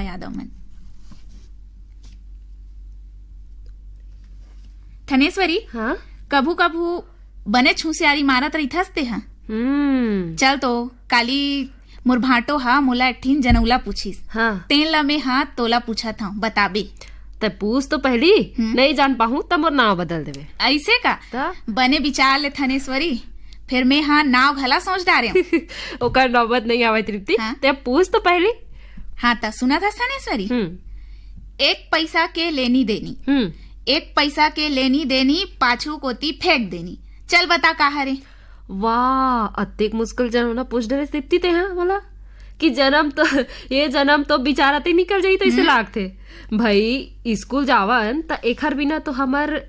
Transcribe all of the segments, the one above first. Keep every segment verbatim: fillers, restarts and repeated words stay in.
यादव मन। थनेश्वरी, हाँ? कभू कभू बने हुसियारी मारत रहिथस ते ह। हम्म। चल तो, काली मोर भांटो हा मोला एक ठिन जनउला पूछिस। हाँ। तेन ला मैं हा तोला पूछत हंव, बताबे। ते पूछ तो पहली, हम्म। नहीं जान पाहूं त मोर नाव बदल देबे। ऐसे का? त? बने विचार ले थनेश्वरी, फिर मैं हा नाव घला सोच डारे हंव। ओकर नौबत नहीं आवय तृप्ति, हाँ। ते पूछ तो पहली। हाँ, त सुनत हस थनेश्वरी? हम्म। एक पैसा के लेनी देनी। हम्म। एक पैसा के लेनी देनी, पाछू कोती फेंक देनी। चल बता का हरे? वाह, अतेक मुश्किल जनउला पूछ डरेस तृप्ति ते हा मोला, कि जनम तो, ये जनम तो बिचारा ते निकल जाही तइसे हम्म। लागथे। भाई, स्कूल जावन त एखर बिना तो हमर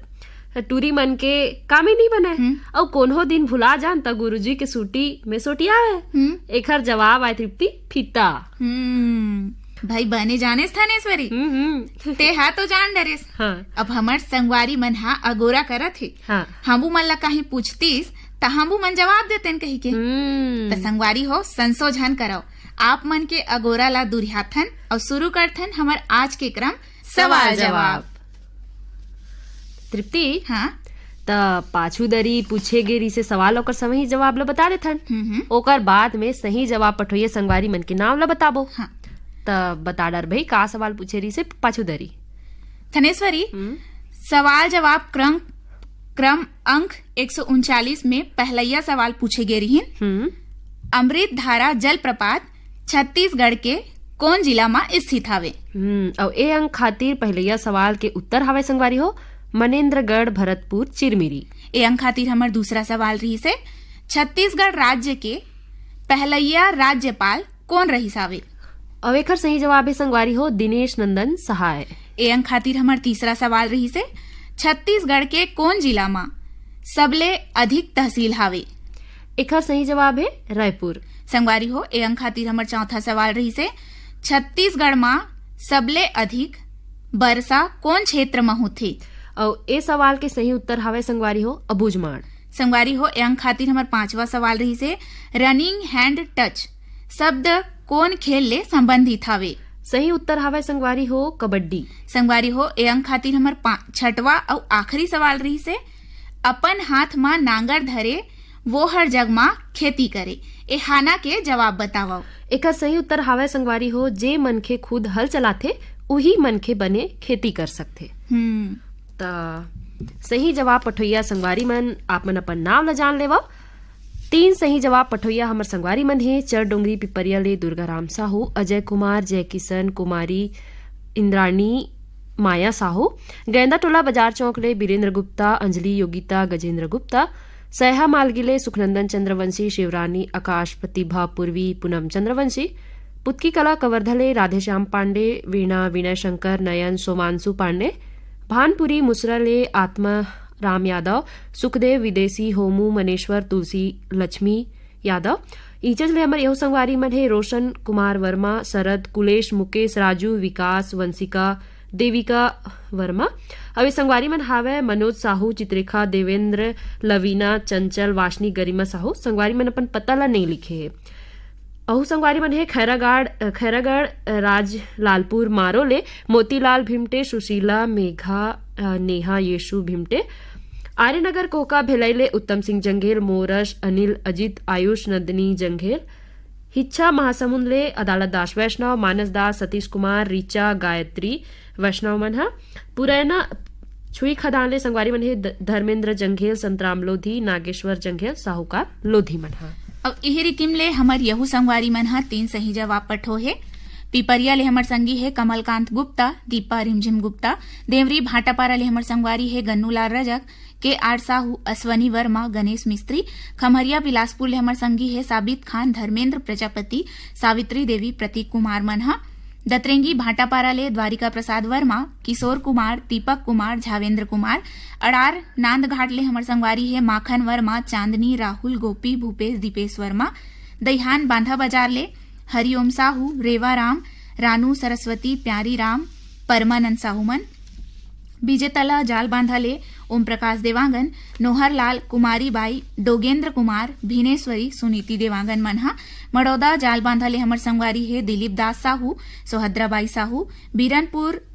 टूरी मन के काम ही नहीं बनय। हम्म। अउ कोनो दिन भुला जान त गुरुजी के सूटी में सोटियावय। हम्म। एखर जवाब आय तृप्ति, फीता। हम्म, भाई बने जानेस थनेश्वरी। हम्म, हम्म। ते हा तो जान डरेस। हाँ। अब हमर संगवारी मन हा अगोरा करत हे। हाँ। हमू मन ला कहीं पूछतिस त हमू मन जवाब देतेन कहिके। हम्म। त संगवारी हो, संशोधन करव। आप मन के अगोरा ला दुरिहाथन अउ शुरू करथन हमर आज के क्रम सवाल सवाल जवाब। जवाब। तृप्ति, हाँ? त पाछू दरी पूछे गे रिहिसे सवाल, ओकर सही जवाब ल बता देथन। हम्म, हम्म। ओकर बाद में सही जवाब पठोइया संगवारी मन के नाव ल बताबो। हाँ। त बता डर भाई, का सवाल पूछे रिहिसे पाछू दरी? थनेश्वरी, हम्म। सवाल जवाब क्रम, क्रम अंक एक सौ उनचालीस में पहलैया सवाल पूछे गे रिहिन। हम्म। अमृत धारा जलप्रपात छत्तीसगढ़ के कोन जिला म स्थित हावे? हम्म, अउ ए अंक खातिर पहलैया सवाल के उत्तर हावय संगवारी हो, मनेंद्रगढ़, भरतपुर, चिरमिरी। ए अंक खातिर हमर दूसरा सवाल रिहिसे, छत्तीसगढ़ राज्य के पहलैया राज्यपाल कोन रहिस हावे? अउ एखर सही जवाब हे संगवारी हो, दिनेश नंदन सहाय। ए अंक खातिर हमर तीसरा सवाल रिहिसे, छत्तीसगढ़ के कोन जिला म सबले अधिक तहसील हावे? एखर सही जवाब हे रायपुर। संगवारी हो, ए अंक खातिर हमर चौथा सवाल रिहिसे, छत्तीसगढ़ म सबले अधिक बरसा कोन क्षेत्र म होथे? अउ ए सवाल के सही उत्तर हावय संगवारी हो, अबूझमाड़। संगवारी हो, ए अंक खातिर हमर पांचवा सवाल रिहिसे, running hand touch शब्द कोन खेल ले संबंधित हावे? सही उत्तर हावय संगवारी हो, कबड्डी। संगवारी हो, ए अंक खातिर हमर पा-, छठवा अउ आखिरी सवाल रिहिसे, अपन हाथ म नांगर धरे, वो हर जग म खेती करे। ए हाना के जवाब बतावव। एकर सही उत्तर हावय संगवारी हो, जे मनखे खुद हल चलाथे, उही मनखे बने खेती कर सकथे। हम्म। त सही जवाब पठोइया संगवारी मन, आप मन अपन नाव ल जान लेवव। तीन सही जवाब पठोइया हमर संगवारी मन हे, चरडोंगरी पिपरिया ले दुर्गाराम साहू, अजय कुमार, जय किशन, कुमारी इंद्राणी, माया साहू, गैंदा टोला बाजार चौक ले बीरेंद्र गुप्ता, अंजलि योगिता, गजेंद्र गुप्ता, सैहा मालगी ले सुखनंदन चंद्रवंशी, शिवरानी, आकाश, प्रतिभा, पूर्वी, पूनम चंद्रवंशी, पुतकी कला कवर्धा ले राधेश्याम पांडे, वीणा, विनय शंकर, नयन, सोमांशु पांडे, भानपुरी मुसरा ले आत्मा राम यादव, सुखदेव विदेशी, होमू, मनेश्वर, तुलसी, लक्ष्मी यादव। इचज ले हमर यहू संगवारी मन हे रोशन कुमार वर्मा, शरद, कुलेश, मुकेश, राजू, विकास, वंशिका, देविका वर्मा। अउ ये संगवारी मन हावय मनोज साहू, चित्रेखा, देवेंद्र, लवीना, चंचल, वाशनी, गरिमा साहू। संगवारी मन अपन पता ला नहीं लिखे हे। अहू संगवारी मन हे खैरागढ़, खैरागढ़ राज लालपुर मारो ले मोतीलाल भिमटे, सुशीला, मेघा, अ, नेहा, येशु भिमटे। आर्यनगर कोहका भिलाई ले उत्तम सिंह जंघेल, मोरश, अनिल, अजित, आयुष, नंदिनी जंघेल। हिच्छा महासमुंद ले अदालत दास वैष्णव, मानस दास, सतीश कुमार, ऋचा, गायत्री वैष्णव मन ह। पुरैना छुई खदान ले संगवारी मन हे ध-, धर्मेंद्र जंघेल, संतराम लोधी, नागेश्वर जंघेल, साहूकार लोधी मन ह। अब इही रिकिम ले हमर यहू संगवारी मन ह तीन सही जवाब पठो हे। पिपरिया ले हमर संगी हे कमलकांत गुप्ता, दीपा रिमझिम गुप्ता। देवरी भाटापारा ले हमर संगवारी हे गन्नूलाल रजक, के आर साहू, अश्वनी वर्मा, गणेश मिस्त्री। खम्हरिया बिलासपुर ले हमर संगी हे साबित खान, धर्मेंद्र प्रजापति, सावित्री देवी, प्रतीक कुमार मन ह। दतरेंगी भाटापारा ले द्वारिका प्रसाद वर्मा, किशोर कुमार, दीपक कुमार, झावेंद्र कुमार। अड़ार नांदघाट ले हमर संगवारी हे माखन वर्मा, चांदनी, राहुल, गोपी, भूपेश, दीपेश वर्मा। दईहान बांधा बाजार ले हरिओम साहू, रेवा राम, रानू, सरस्वती, प्यारी राम, परमानंद साहू मन। बीजेतला जालबांधा ले ओम प्रकाश देवांगन, नोहरलाल, कुमारी बाई, डोगेंद्र कुमार, भिनेश्वरी, सुनीति देवांगन मन ह। मड़ौदा जालबांधा ले हमर संगवारी हे दिलीप दास साहू, सोहद्रा बाई साहू, बीरनपुर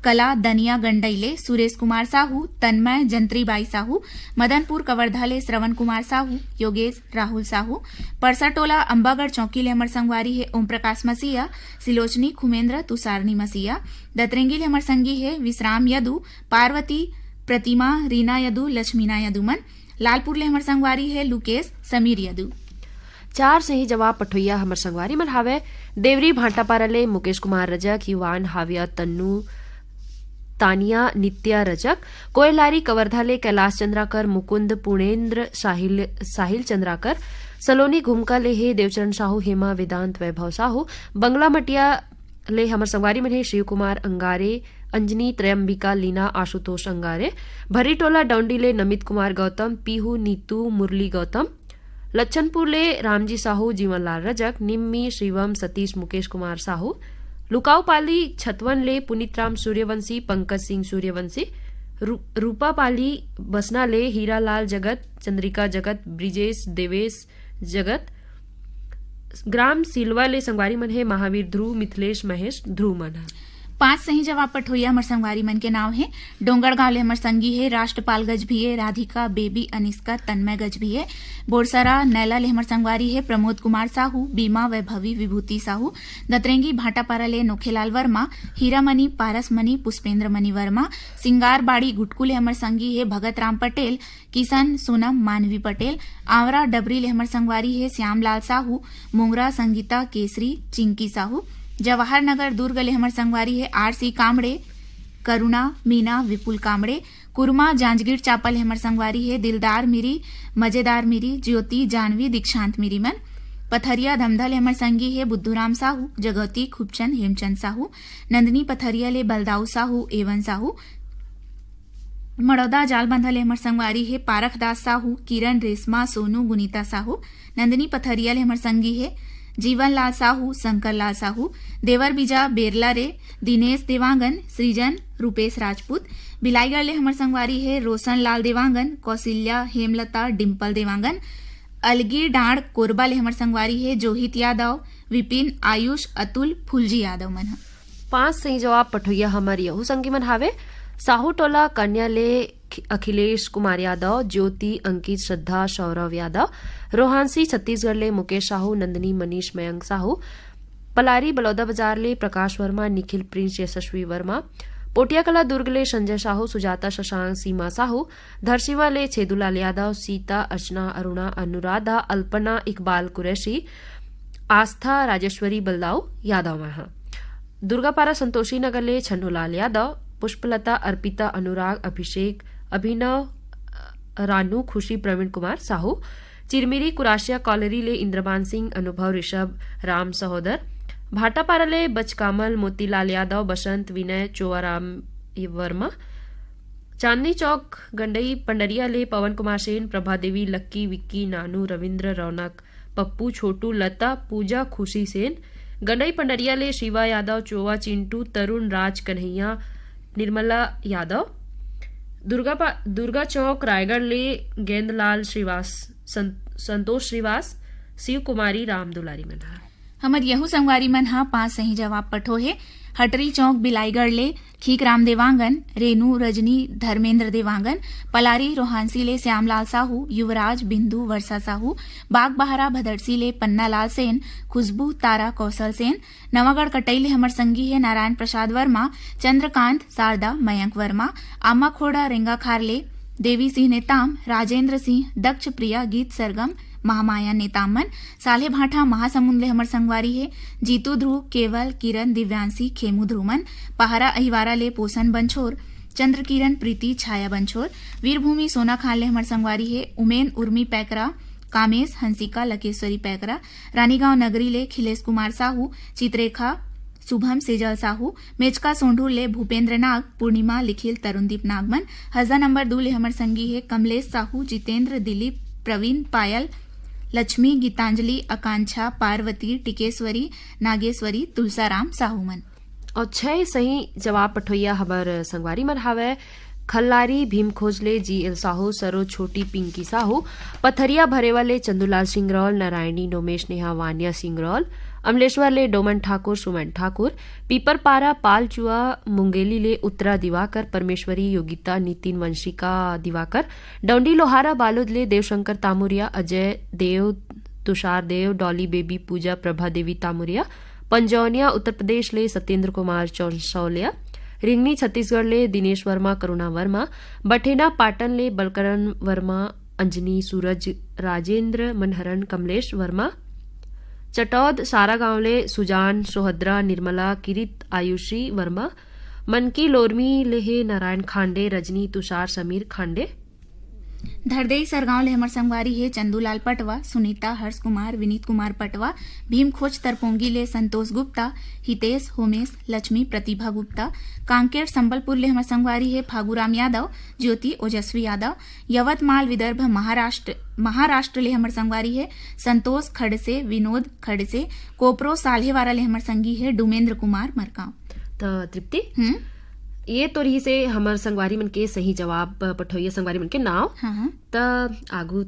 कला दनिया गंडई ले सुरेश कुमार साहू, तन्मय, जंत्री बाई साहू, मदनपुर कवर्धा ले श्रवण कुमार साहू, योगेश, राहुल साहू। परसाटोला अम्बागढ़ चौकी ले हमर संगवारी हे ओम प्रकाश मसीहा, सिलोचनी, खुमेंद्र, तुषारनी मसीहा। दतरेंगी ले हमर संगी हे विश्राम यदु, पार्वती, प्रतिमा, रीना यदु, लक्ष्मीना यदु मन। लालपुर ले हमर संगवारी हे लुकेश, समीर यदु। चार सही जवाब पठोइया हमर संगवारी मन हावय देवरी भाटापारा ले मुकेश कुमार रजक, युवान हाविया तन्नू, तानिया नित्या रजक, कोयलारी कवर्धा ले कैलाश चंद्राकर, मुकुंद, पूर्णेंद्र, साहिल, साहिल चंद्राकर, सलोनी घुमका ले हे देवचरण साहू, हेमा, वेदांत, वैभव साहू, बंगला मटिया ले हमर संगवारी मन हे शिव कुमार अंगारे, अंजनी, त्रयंबिका, लीना, आशुतोष अंगारे, भर्रीटोला डौंडी ले नमित कुमार गौतम, पीहू, नीतू, मुरली गौतम, लच्छनपुर ले रामजी साहू, जीवनलाल रजक, निम्मी, शिवम, सतीश, मुकेश कुमार साहू, लुकाऊपाली छतवन ले पुनीत राम सूर्यवंशी, पंकज सिंह सूर्यवंशी, रू-, रूपापाली बसना ले हीरालाल जगत, चंद्रिका जगत, ब्रिजेश, देवेश जगत, ग्राम सिलवा ले संगवारी मन हे महावीर ध्रुव, मिथिलेश, महेश ध्रुव मन ह। पांच सही जवाब पठोइया हमर संगवारी मन के नाव हे। डोंगरगांव ले हमर संगी हे राष्ट्रपाल गजभिये, राधिका, बेबी, अनिष्का, तन्मय गजभिये। बोरसरा नैला ले हमर संगवारी हे प्रमोद कुमार साहू, बीमा, वैभवी, विभूति साहू। दतरेंगी भाटापारा ले नोखेलाल वर्मा, हीरामणि, पारसमणि, पुष्पेंद्र मणि वर्मा। सिंगारबाड़ी गुटकू ले हमर संगी हे भगत राम पटेल, किशन, सोनम, मानवी पटेल। आंवरा डबरी ले हमर संगवारी हे श्यामलाल साहू, मोंगरा संगीता, केसरी, चिंकी साहू। जवाहर नगर दुर्ग ले हमर संगवारी हे आर सी कामड़े, करुणा, मीना, विपुल कामड़े। कुरमा जांजगीर चांपा ले हमर संगवारी हे दिलदार मिरी, मजेदार मिरी, ज्योति, जानवी, दीक्षांत मिरी मन। पथरिया धमधा ले हमर संगी हे बुद्धूराम साहू, जगौती, खूबचंद, हेमचंद साहू। नंदनी पथरिया ले बलदाऊ साहू, एवन साहू। मड़ौदा जालबांधा ले हमर संगवारी हे पारखदास साहू, किरण, रेशमा, सोनू, गुनीता साहू। नंदिनी पथरिया ले हमर संगी हे जीवनलाल साहू, शंकरलाल साहू। देवरबीजा बेरला रे दिनेश देवांगन, सृजन, रूपेश राजपूत। बिलाईगढ़ ले हमर संगवारी हे रोशनलाल देवांगन, कौशल्या, हेमलता, डिंपल देवांगन। अलगी डांड़ कोरबा ले हमर संगवारी हे जोहित यादव, विपिन, आयुष, अतुल, फुलजी यादव मन ह। पांच सही जवाब पठोइया हमर यहू संगी मन हावे। साहू टोला कन्या ले खि-, अखिलेश कुमार यादव, ज्योति, अंकित, श्रद्धा, सौरव यादव। रोहांसी छत्तीसगढ़ ले मुकेश साहू, नंदिनी, मनीष, मयंक साहू। पलारी बलौदा बाजार ले प्रकाश वर्मा, निखिल, प्रिंस, यशस्वी वर्मा। पोटियाकला दुर्ग ले संजय साहू, सुजाता, शशांक, सीमा साहू। धरसीवा ले छेदूलाल यादव, सीता, अर्चना, अरुणा, अनुराधा, अल्पना, इकबाल कुरैशी, आस्था, राजेश्वरी बलदाऊ यादव मन ह। दुर्गापारा संतोषी नगर ले छन्नूलाल यादव, पुष्पलता, अर्पिता, अनुराग, अभिषेक, अभिनव, रानू, खुशी, प्रवीण कुमार साहू। चिरमिरी कुराशिया कॉलोनी ले इंद्रमान सिंह, अनुभव, ऋषभ, राम सहोदर। भाटापारा ले बचकामल, मोतीलाल यादव, बसंत, विनय, चोवाराम वर्मा। चांदनी चौक गंडई पंडरिया ले पवन कुमार सेन, प्रभा देवी, लक्की, विक्की, नानू, रविंद्र, रौनक, पप्पू, छोटू, लता, पूजा, खुशी सेन। गंडई पंडरिया ले शिवा यादव, चोवा, चिंटू, तरुण, राज, कन्हैया, निर्मला यादव। दुर्गा पा-, दुर्गा चौक रायगढ़ ले गेंदलाल श्रीवास, सं-, संतोष श्रीवास, शिव कुमारी, राम दुलारी मन ह। हमर यहू संगवारी मन ह पांच सही जवाब पठो हे। हटरी चौक बिलाईगढ़ ले खीकराम देवांगन, रेनू, रजनी, धर्मेंद्र देवांगन। पलारी रोहांसी ले श्यामलाल साहू, युवराज, बिंदु, वर्षा साहू। बागबाहरा भदरसी ले पन्नालाल सेन, खुशबू, तारा, कौशल सेन। नवागढ़ कटई ले हमर संगी हे नारायण प्रसाद वर्मा, चंद्रकांत, शारदा, मयंक वर्मा। आमाखोड़ा रेंगाखार ले देवी सिंह नेताम, राजेंद्र सिंह, दक्ष प्रिया, गीत सरगम, महामाया नेताम मन। साल्हेभाठा महासमुंद ले हमर संगवारी हे जीतू ध्रुव, केवल, किरण, दिव्यांशी, खेमू ध्रुव मन। पहारा अहिवारा ले पोषण बंछोर, चंद्रकिरण, प्रीति, छाया बंछोर। वीरभूमि सोनाखान ले हमर संगवारी हे उमेन, उर्मी पैकरा, कामेश, हंसिका, लकेश्वरी पैकरा। रानीगांव नगरी ले खिलेश कुमार साहू, चित्रेखा, शुभम, सेजल साहू। मेचका सोंढूर ले भूपेंद्र नाग, पूर्णिमा, लिखिल, तरुणदीप नागमन। हजा नंबर दू ले हमर संगी हे कमलेश साहू, जितेंद्र, दिलीप, प्रवीण, पायल, लक्ष्मी, गीतांजलि, आकांक्षा, पार्वती, टिकेश्वरी, नागेश्वरी, तुलसाराम साहू मन। और छह सही जवाब पठोइया हमर संगवारी मन हावय। खल्लारी भीमखोज ले जी एल साहू, सरो छोटी पिंकी साहू, पथरिया भरेवा ले चंदूलाल सिंगरौल, नारायणी नोमेश नेहा वानिया सिंगरौल, अमलेश्वर ले डोमन ठाकुर सुमन ठाकुर, पीपरपारा पालचुआ मुंगेली ले उत्तरा दिवाकर परमेश्वरी योगिता नितिन वंशिका दिवाकर, डौंडी लोहारा बालोद ले देवशंकर तामुरिया अजय देव तुषार देव डॉली बेबी पूजा प्रभा देवी तामुरिया, पंजौनिया उत्तर प्रदेश ले सत्येंद्र कुमार चौसौलिया, रिंगनी छत्तीसगढ़ ले दिनेश वर्मा करुणा वर्मा, बठेना पाटन ले बलकरण वर्मा अंजनी सूरज राजेंद्र मनहरन कमलेश वर्मा, चटौद सारागांव ले सुजान सोहद्रा निर्मला किरित आयुषी वर्मा, मनकी लोरमी ले हे नारायण खांडे रजनी तुषार समीर खांडे। धरदेई सरगांव ले हमर संगवारी हे चंदूलाल पटवा, सुनीता हर्ष कुमार विनीत कुमार पटवा, भीमखोज तरपोंगी ले संतोष गुप्ता, हितेश होमेश लक्ष्मी प्रतिभा गुप्ता। कांकेर संबलपुर ले हमर संगवारी हे फागुराम यादव, ज्योति ओजस्वी यादव। यवतमाल विदर्भ महाराष्ट्र महाराष्ट्र ले हमर संगवारी हे संतोष खड़से विनोद खड़से। कोपरो साल्हेवारा ले हमर संगी हे डुमेंद्र कुमार मरकांव। त तृप्ति, हम्म ये तो रहिसे हमर संगवारी मन के सही जवाब पठोइया संगवारी मन के नाव। हाँ हाँ। त आगू